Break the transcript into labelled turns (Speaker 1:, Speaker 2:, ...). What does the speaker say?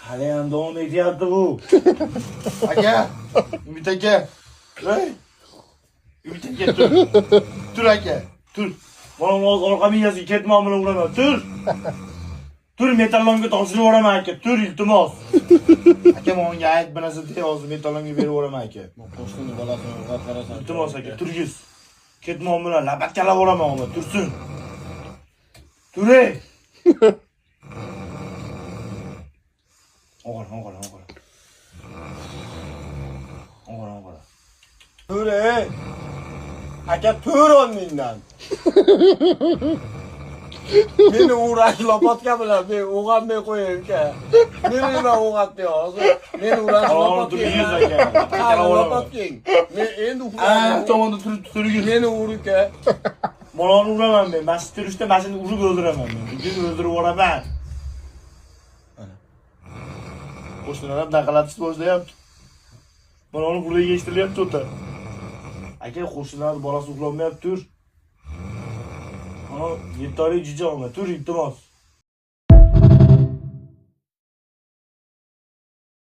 Speaker 1: Hali ham davom etyapti bu.
Speaker 2: Aka, Umid aka. Ey. Umid aka tur. Tur aka, tur.
Speaker 1: Mana hozir orqa miyasiga ketmon bilan uraman. Tur. Tur metallonga topshirib yuboraman aka. Tur iltimos.
Speaker 2: Aka, men unga ayt bir narsa de, hozir metallonga berib yuboraman aka.
Speaker 3: Qo'shnini bolasini o'g'irlab qarasan.
Speaker 1: Iltimos aka, turgiz. Ketmon bilan labatkalab yuboraman uni. Tursin. Tur ey. O'g'ir, o'g'ir, o'g'ir. O'g'ir, o'g'ir.
Speaker 3: Tur ey. Aka tur o'rningdan. Meni urash lopatka bilan men o'g'atmay qo'yay uka. Meni nima o'g'atdi hozir? Meni urash
Speaker 1: Qavonni
Speaker 3: lopatka.
Speaker 1: turgiz aka. Labatkalab yuboraman.
Speaker 3: Lopatka. Men endi
Speaker 2: Ah, tomonda turib turgin.
Speaker 3: Meni ur uka.
Speaker 1: Bolani uraman men. Mana shu turishda mana shuni urib o'ldiraman men. Bugun o'ldirib yuboraman.
Speaker 2: Qo'shnilar ham daqalatishni boshlayapti.
Speaker 1: Bolani qulog'iga eshitilyapti o'ta. Aka, qo'shnilar bolasi uxlamayapti, tur. Ana, 7 oylik jo'ja olma, tur iltimos.